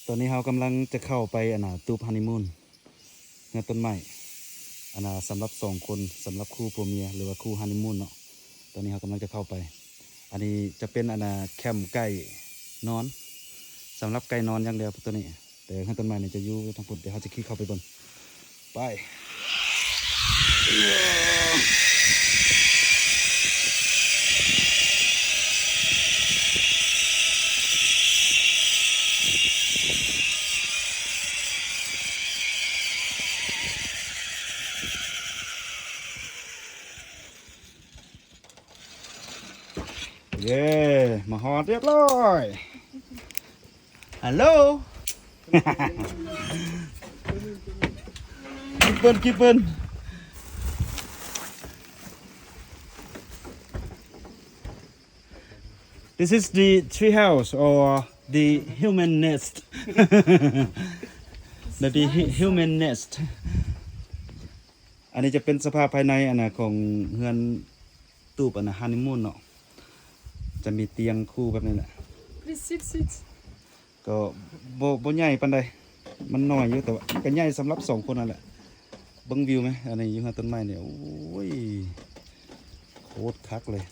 ຕອນນີ້ເຮົາກຳລັງຈະເຂົ້າໄປ ອັນນ່າ ຕູບຮັນນີມູນ ເຮືອນຕົ້ນໄມ້ ອັນນ່າ ສຳລັບສອງຄົນ ສຳລັບຄູ່ຜົວເມຍ ຫຼືວ່າຄູ່ຮັນນີມູນເນາະ. ຕອນນີ້ເຮົາກຳລັງຈະເຂົ້າໄປ. ອັນນີ້ຈະເປັນ ອັນນ່າ ແຄມໄກ່ນອນ ສຳລັບໄກ່ນອນຢ່າງດຽວໂຕນີ້. ແຕ່ເຮືອນຕົ້ນໄມ້ນີ້ຈະຢູ່ທາງພຸ້ນ ດຽວເຮົາຈະຂີ່ເຂົ້າໄປເບິ່ງ. ໄປ. ເຢ້ ມາຮອດຮຽບຮ້ອຍ. ຮັນໂຫຼ ກິບເພິ່ນ ກິບເພິ່ນ. This is the tree house or the human nest. Maybe hu- human nest. ອັນນີ້ຈະເປັນສະພາບພາຍໃນ ອັນນ່າ ຂອງເຮືອນຕູບ ອັນນ່າ ຮັນນີມູນເນາະ. ຈະມີຕຽງຄູ່ແບບນີ້ແຫຼະ. Please sit, sit. ກໍບໍ່ ບໍ່ໃຫຍ່ປານໃດ ມັນນ້ອຍຢູ່ ແຕ່ວ່າມັນກໍໃຫຍ່ສຳລັບສອງຄົນນັ້ນແຫຼະ. ເບິ່ງວິວແມ ອັນນີ້ຢູ່ເຮືອນຕົ້ນໄມ້ນີ້ ໂອ້ຍ ໂຄດຄັກເລີຍ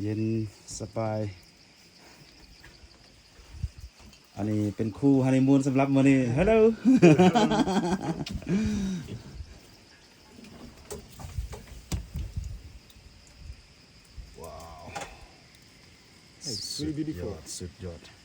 ເຢັນສະບາຍ. ອັນນີ້ເປັນຄູ່ຮັນນີມູນສຳລັບມື້ນີ້. Hello. Wow. It's really beautiful. ສຸດຍອດ ສຸດຍອດ.